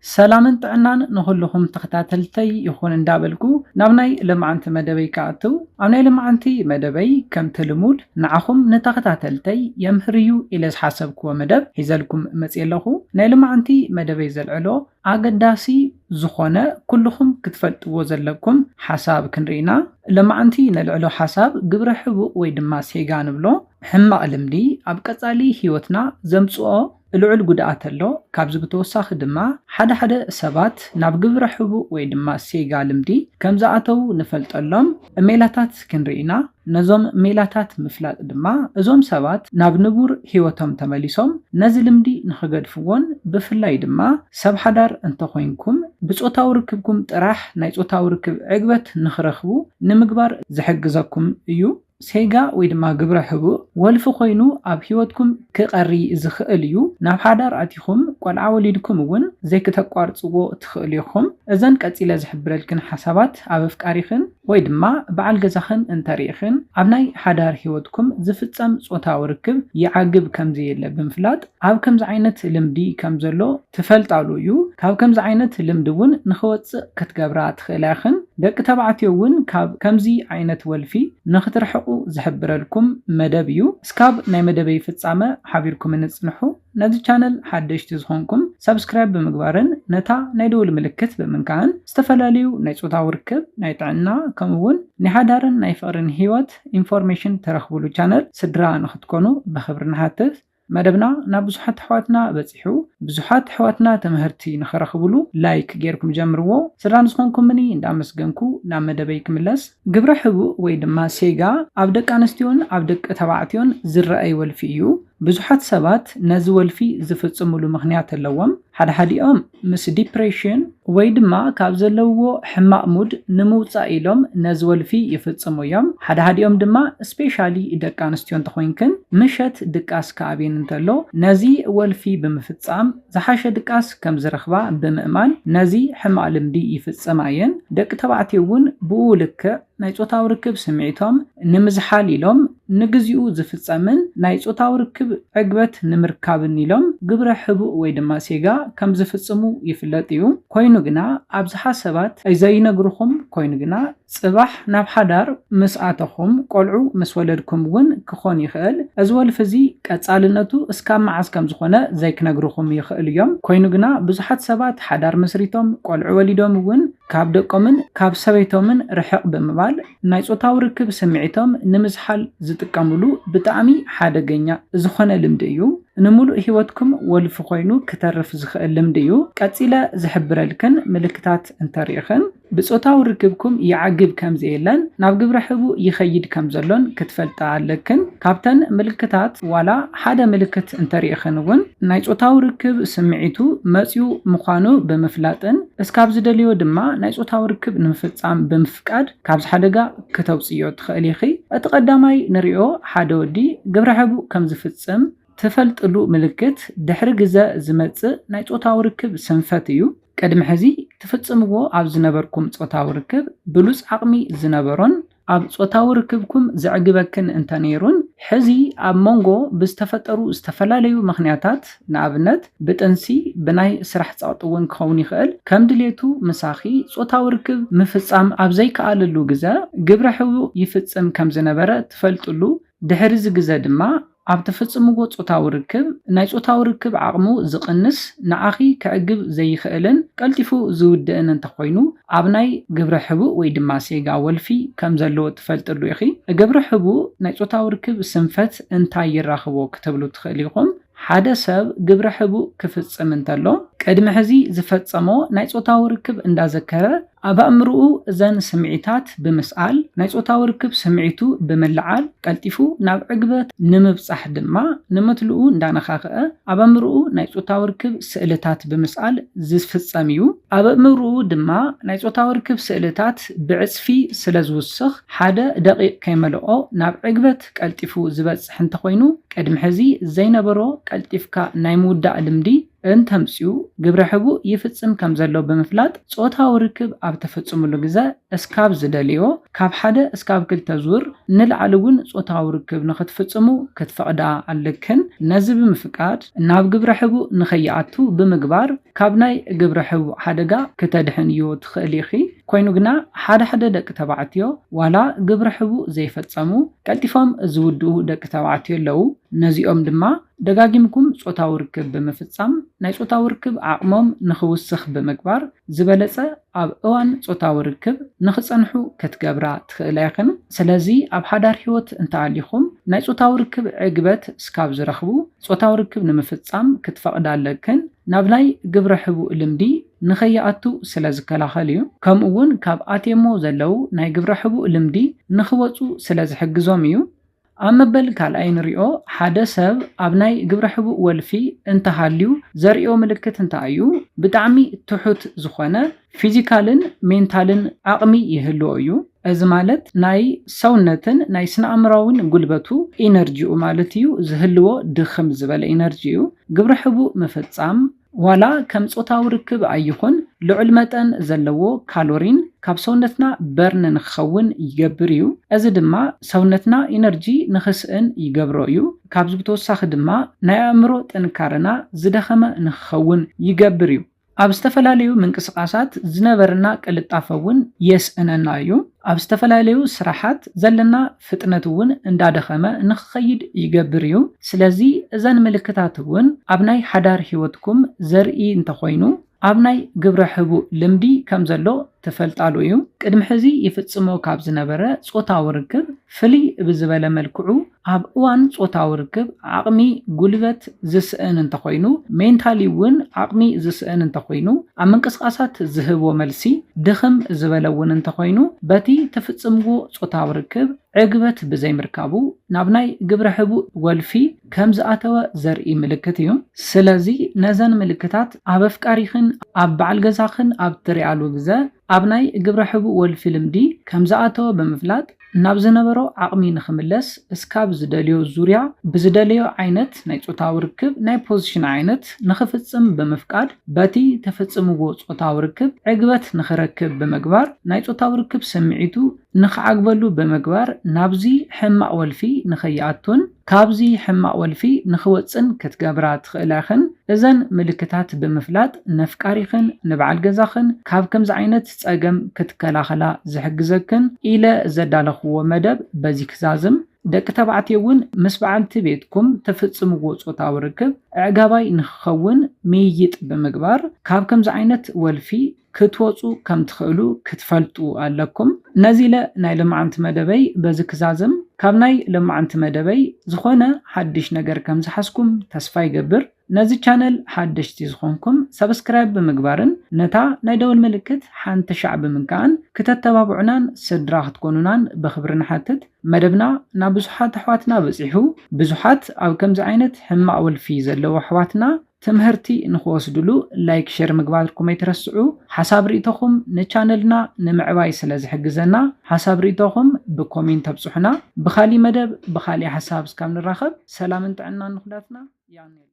ሰላምን ጥዕናን ንኹልኹም ተኸታተልተይ ይኹን እንዳበልኩ ናብ ናይ ለማዓንቲ መደበይ ክኣትው። ኣብ ናይ ለማዓንቲ መደበይ ከምቲ ልሙድ ንዓኹም ንተኸታተልተይ የምህር እዩ ኢለ ዝሓሰብክዎ መደብ ሒዘልኩም መፅየ ኣለኹ። ናይ ለማዓንቲ መደበይ ዘልዕሎ ኣገዳሲ ዝኾነ ኩልኹም ክትፈልጥዎ ዘለኩም ሓሳብ ክንርኢና። ለማዓንቲ ነልዕሎ ሓሳብ ግብረ ሕቡእ ወይ ድማ ሴጋ ንብሎ ሕማቕ ልምዲ ኣብ ቀጻሊ ህይወትና ዘምጽኦ ልዑል ጉድኣት ኣሎ። ካብዚ ብተወሳኺ ድማ ሓደ ሓደ ሰባት ናብ ግብረ ሕቡእ ወይ ድማ ሴጋ ልምዲ ከም ዝኣተዉ ንፈልጠሎም ሜላታት ክንርኢና። ነዞም ሜላታት ምፍላጥ ድማ እዞም ሰባት ናብ ንቡር ህይወቶም ተመሊሶም ነዚ ልምዲ ንኽገድፍዎን ብፍላይ ድማ ሰብ ሓዳር እንተኾይንኩም ብጾታዊ ርክብኩም ጥራሕ ናይ ጾታዊ ርክብ ዕግበት ንኽረኽቡ ንምግባር ዝሕግዘኩም እዩ። ሴጋ ወይ ድማ ግብረ ሕቡእ ወልፊ ኮይኑ ኣብ ህይወትኩም ክቐሪ ዝኽእል እዩ። ናብ ሓዳር ኣቲኹም ቆልዓ ወሊድኩም እውን ዘይክተቋርጽዎ ትኽእሉ ኢኹም። እዘን ቀጺለ ዝሕብረልክን ሓሳባት ኣብ ኣፍቃሪኽን ወይ ድማ በዓል ገዛኽን እንተሪኢኽን ኣብ ናይ ሓዳር ህይወትኩም ዝፍጸም ጾታዊ ርክብ ይዓግብ ከም ዘየለ ብምፍላጥ ኣብ ከምዚ ዓይነት ልምዲ ከም ዘሎ ትፈልጣሉ እዩ። ካብ ከምዚ ዓይነት ልምዲ እውን ንኽወጽእ ክትገብራ ትኽእላ ኢኽን። ደቂ ተባዕትዮ እውን ካብ ከምዚ ዓይነት ወልፊ ንኽትርሕቑ ዝሕብረልኩም መደብ እዩ። እስካብ ናይ መደበይ ፍጻመ ሓቢርኩምኒ ጽንሑ። ነዚ ቻነል ሓደሽቲ ዝኾንኩም ሰብስክራይብ ብምግባርን ነታ ናይ ደውል ምልክት ብምንካእን ዝተፈላለዩ ናይ ጾታዊ ርክብ፣ ናይ ጥዕና ከምኡ እውን ናይ ሓዳርን ናይ ፍቕርን ህይወት ኢንፎርሜሽን ትረኽብሉ ቻነል ስድራ ንኽትኮኑ ብኽብሪ ንሓትት። መደብና ናብ ብዙሓት ኣሕዋትና በጺሑ፣ ብዙሓት ኣሕዋትና ትምህርቲ ንኽረኽብሉ ላይክ ጌርኩም ጀምርዎ። ስድራ ንዝኾንኩምኒ እንዳመስገንኩ ናብ መደበይ ክምለስ። ግብረ ሕቡእ ወይ ድማ ሴጋ ኣብ ደቂ ኣንስትዮን ኣብ ደቂ ተባዕትዮን ዝረኣይ ወልፊ እዩ። ብዙሓት ሰባት ነዚ ወልፊ ዝፍጽምሉ ምኽንያት ኣለዎም። ሓደ ሓዲኦም ምስ ዲፕሬሽን ወይ ድማ ካብ ዘለውዎ ሕማቕ ሙድ ንምውጻእ ኢሎም ነዚ ወልፊ ይፍጽሙ እዮም። ሓደ ሓዲኦም ድማ ስፔሻሊ ደቂ ኣንስትዮ እንተኾይንክን ምሸት ድቃስ ክኣብየን እንተሎ ነዚ ወልፊ ብምፍጻም ዝሓሸ ድቃስ ከም ዝረኽባ ብምእማን ነዚ ሕማቕ ልምዲ ይፍጽማ እየን። ደቂ ተባዕትዮ እውን ብኡ ልክዕ ናይ ጾታዊ ርክብ ስምዒቶም ንምዝሓል ኢሎም ንግዚኡ ዝፍጸምን ናይ ጾታዊ ርክብ ዕግበት ንምርካብን ኢሎም ግብረ ሕቡእ ወይ ድማ ሴጋ ከም ዝፍጽሙ ይፍለጥ እዩ። ኮይኑ ግና ኣብዝሓ ሰባት ዘይነግርኹም ኮይኑ ግና ጽባሕ ናብ ሓዳር ምስ ኣተኹም ቆልዑ ምስ ወለድኩም እውን ክኾን ይኽእል። እዚ ወልፊ እዚ ቀጻልነቱ እስካብ መዓስ ከም ዝኾነ ዘይክነግርኹም ይኽእሉ እዮም። ኮይኑ ግና ብዙሓት ሰባት ሓዳር መስሪቶም ቆልዑ ወሊዶም እውን ካብ ደቆምን ካብ ሰበይቶምን ርሕቕ ብምባል ናይ ጾታዊ ርክብ ስምዒቶም ንምዝሓል ዝጥቀምሉ ብጣዕሚ ሓደገኛ ዝኾነ ልምዲ እዩ። ንምሉእ ህይወትኩም ወልፊ ኮይኑ ክተርፍ ዝኽእል ልምዲ እዩ። ቀጺለ ዝሕብረልክን ምልክታት እንተሪእኽን ብጾታዊ ርክብኩም ይዓግብ ከም ዘየለን ናብ ግብረ ሕቡእ ይኸይድ ከም ዘሎን ክትፈልጣ ኣለክን። ካብተን ምልክታት ዋላ ሓደ ምልክት እንተሪእኽን እውን ናይ ጾታዊ ርክብ ስምዒቱ መጽዩ ምዃኑ ብምፍላጥን እስካብ ዝደልዮ ድማ ናይ ጾታዊ ርክብ ንምፍጻም ብምፍቃድ ካብዚ ሓደጋ ክተውጽዮ ትኽእል ኢኺ። እቲ ቀዳማይ ንሪኦ ሓደ ወዲ ግብረ ሕቡእ ከም ዝፍጽም ትፈልጥሉ ምልክት ድሕሪ ግዘ ዝመጽእ ናይ ጾታዊ ርክብ ስንፈት እዩ። ቅድሚ ሕዚ ትፍጽምዎ ኣብ ዝነበርኩም ጾታዊ ርክብ ብሉጽ ዓቕሚ ዝነበሮን ኣብ ጾታዊ ርክብኩም ዘዕግበክን እንተነይሩን ሕዚ ኣብ መንጎ ብዝተፈጠሩ ዝተፈላለዩ ምኽንያታት ንኣብነት ብጥንሲ ብናይ ስራሕ ጸቕጢ እውን ክኸውን ይኽእል ከም ድሌቱ ምሳኺ ጾታዊ ርክብ ምፍጻም ኣብ ዘይከኣለሉ ግዘ ግብረ ሕቡእ ይፍጽም ከም ዝነበረ ትፈልጥሉ ድሕሪ እዚ ግዘ ድማ ኣብ ትፍጽምዎ ጾታዊ ርክብ ናይ ጾታዊ ርክብ ዓቕሙ ዝቕንስ ንዓኺ ከዕግብ ዘይኽእልን ቀልጢፉ ዝውድእን እንተኾይኑ ኣብ ናይ ግብረ ሕቡእ ወይ ድማ ሴጋ ወልፊ ከም ዘለዎ ትፈልጥሉ ኢኺ። ግብረ ሕቡእ ናይ ጾታዊ ርክብ ስንፈት እንታይ ይራኽቦ ክትብሉ ትኽእል ኢኹም። ሓደ ሰብ ግብረ ሕቡእ ክፍጽም እንተሎ ቅድሚ ሕዚ ዝፈጸሞ ናይ ጾታዊ ርክብ እንዳዘከረ ኣብ ኣእምርኡ እዘን ስምዒታት ብምስኣል ናይ ጾታዊ ርክብ ስምዒቱ ብምልዓል ቀልጢፉ ናብ ዕግበት ንምብጻሕ ድማ ንምትልኡ እንዳነኻኽአ ኣብ ኣእምርኡ ናይ ጾታዊ ርክብ ስእልታት ብምስኣል ዝፍጸም እዩ። ኣብ ኣእምርኡ ድማ ናይ ጾታዊ ርክብ ስእልታት ብዕጽፊ ስለ ዝውስኽ ሓደ ደቂቕ ከይመልኦ ናብ ዕግበት ቀልጢፉ ዝበጽሕ እንተኾይኑ ቅድሚ ሕዚ ዘይነበሮ ቀልጢፍካ ናይ ምውዳእ ልምዲ እንተምፅኡ ግብረ ሕቡእ ይፍፅም ከም ዘሎ ብምፍላጥ ፆታዊ ርክብ ኣብ ተፈፅምሉ ግዘ እስካብ ዝደልዮ ካብ ሓደ እስካብ ክልተ ዙር ንላዕሊ እውን ፆታዊ ርክብ ንክትፍፅሙ ክትፈቕዳ ኣለክን። ነዚ ብምፍቃድ ናብ ግብረ ሕቡእ ንኸይኣቱ ብምግባር ካብ ናይ ግብረ ሕቡእ ሓደጋ ክተድሕንዮ ትኽእል ኢኺ። ኮይኑ ግና ሓደ ሓደ ደቂ ተባዕትዮ ዋላ ግብረ ሕቡእ ዘይፈጸሙ ቀልጢፎም ዝውድኡ ደቂ ተባዕትዮ ኣለዉ። ነዚኦም ድማ ደጋጊምኩም ጾታዊ ርክብ ብምፍጻም ናይ ጾታዊ ርክብ ዓቕሞም ንኽውስኽ ብምግባር ዝበለጸ ኣብ እዋን ጾታዊ ርክብ ንኽጸንሑ ክትገብራ ትኽእላ ኢኽን። ስለዚ ኣብ ሓዳር ህይወት እንተኣሊኹም ናይ ጾታዊ ርክብ ዕግበት እስካብ ዝረኽቡ ጾታዊ ርክብ ንምፍጻም ክትፈቕዳ ኣለክን። ናብ ናይ ግብረ ሕቡእ ልምዲ ንኸይኣቱ ስለ ዝከላኸል እዩ። ከምኡ እውን ካብ ኣትየሞ ዘለዉ ናይ ግብረ ሕቡእ ልምዲ ንኽወፁ ስለ ዝሕግዞም እዩ። ኣብ መበል ካልኣይ ንሪኦ ሓደ ሰብ ኣብ ናይ ግብረ ሕቡእ ወልፊ እንተሃልዩ ዘርእዮ ምልክት እንታይ እዩ? ብጣዕሚ ትሑት ዝኾነ ፊዚካልን ሜንታልን ዓቕሚ ይህልዎ እዩ። እዚ ማለት ናይ ሰውነትን ናይ ስነ ኣእምራውን ጉልበቱ ኢነርጂኡ ማለት እዩ ዝህልዎ ድኽም ዝበለ ኢነርጂ እዩ። ግብረ ሕቡእ ምፍጻም ዋላ ከም ጾታዊ ርክብ ኣይኹን ልዑል መጠን ዘለዎ ካሎሪን ካብ ሰውነትና በርን ንክኸውን ይገብር እዩ። እዚ ድማ ሰውነትና ኢነርጂ ንክስእን ይገብሮ እዩ። ካብዚ ብተወሳኺ ድማ ናይ ኣእምሮ ጥንካረና ዝደኸመ ንክኸውን ይገብር እዩ። ኣብ ዝተፈላለዩ ምንቅስቃሳት ዝነበረና ቅልጣፈ እውን የስእነና እዩ። ኣብ ዝተፈላለዩ ስራሓት ዘለና ፍጥነት እውን እንዳደኸመ ንክኸይድ ይገብር እዩ። ስለዚ እዘን ምልክታት እውን ኣብ ናይ ሓዳር ህይወትኩም ዘርኢ እንተኾይኑ ኣብ ናይ ግብረ ሕቡእ ልምዲ ከም ዘሎ ትፈልጣሉ እዩ። ቅድሚ ሕዚ ይፍጽሞ ካብ ዝነበረ ጾታዊ ርክብ ፍልይ ብዝበለ መልክዑ ኣብ እዋን ጾታዊ ርክብ ዓቕሚ ጉልበት ዝስእን እንተኾይኑ፣ ሜንታሊ እውን ዓቕሚ ዝስእን እንተኾይኑ፣ ኣብ ምንቅስቃሳት ዝህቦ መልሲ ድኽም ዝበለ እውን እንተኾይኑ፣ በቲ ትፍጽምዎ ጾታዊ ርክብ ዕግበት ብዘይምርካቡ ናብ ናይ ግብረ ሕቡእ ወልፊ ከም ዝኣተወ ዘርኢ ምልክት እዩ። ስለዚ ነዘን ምልክታት ኣብ ኣፍቃሪኽን ኣብ በዓል ገዛኽን ኣብ ትሪኣሉ ግዘ ኣብ ናይ ግብረ ሕቡእ ወልፊ ልምዲ ከም ዝኣተወ ብምፍላጥ ናብ ዝነበሮ ዓቕሚ ንኽምለስ እስካብ ዝደልዮ ዙርያ ብዝደለዮ ዓይነት ናይ ጾታዊ ርክብ ናይ ፖዚሽን ዓይነት ንኽፍጽም ብምፍቃድ በቲ ተፈጽምዎ ጾታዊ ርክብ ዕግበት ንኽረክብ ብምግባር ናይ ጾታዊ ርክብ ስምዒቱ ንኽዓግበሉ ብምግባር ናብዚ ሕማቕ ወልፊ ንኸይኣቱን ካብዚ ሕማቕ ወልፊ ንኽወጽን ክትገብራ ትኽእላ ኢኽን። እዘን ምልክታት ብምፍላጥ ነፍቃሪኽን ንበዓል ገዛኽን ካብ ከምዚ ዓይነት ጸገም ክትከላኸላ ዝሕግዘክን ኢለ ዘዳለኽዎ መደብ በዚ ክዛዝም። ደቂ ተባዕትዮ እውን ምስ በዓልቲ ቤትኩም ትፍጽምዎ ጾታዊ ርክብ ኣዕጋባይ ንኽኸውን ምይይጥ ብምግባር ካብ ከምዚ ዓይነት ወልፊ ክትወጹ ከም ትኽእሉ ክትፈልጡ ኣለኩም። ነዚ ኢለ ናይ ሎማዓንቲ መደበይ በዚ ክዛዝም። ካብ ናይ ሎማዓንቲ መደበይ ዝኾነ ሓድሽ ነገር ከም ዝሓዝኩም ተስፋ ይገብር። ነዚ ቻነል ሓደሽቲ ዝኾንኩም ሰብስክራይብ ብምግባርን ነታ ናይ ደወል ምልክት ሓንቲ ሻዕ ብምንካእን ክተተባብዑናን ስድራ ክትኮኑናን ብኽብሪ ንሓትት። መደብና ናብ ብዙሓት ኣሕዋትና በጺሑ፣ ብዙሓት ኣብ ከምዚ ዓይነት ሕማቕ ወልፊ ዘለዉ ኣሕዋትና ትምህርቲ ንኽወስድሉ ላይክ ሸር ምግባርኩም ኣይትረስዑ። ሓሳብ ርእይቶኹም ንቻነልና ንምዕባይ ስለ ዝሕግዘና ሓሳብ ርእይቶኹም ብኮሜንት ኣብጽሑና። ብኻሊእ መደብ ብኻሊእ ሓሳብ እስካብ ንራኸብ ሰላምን ጥዕናን ንኹላትና። ያኔ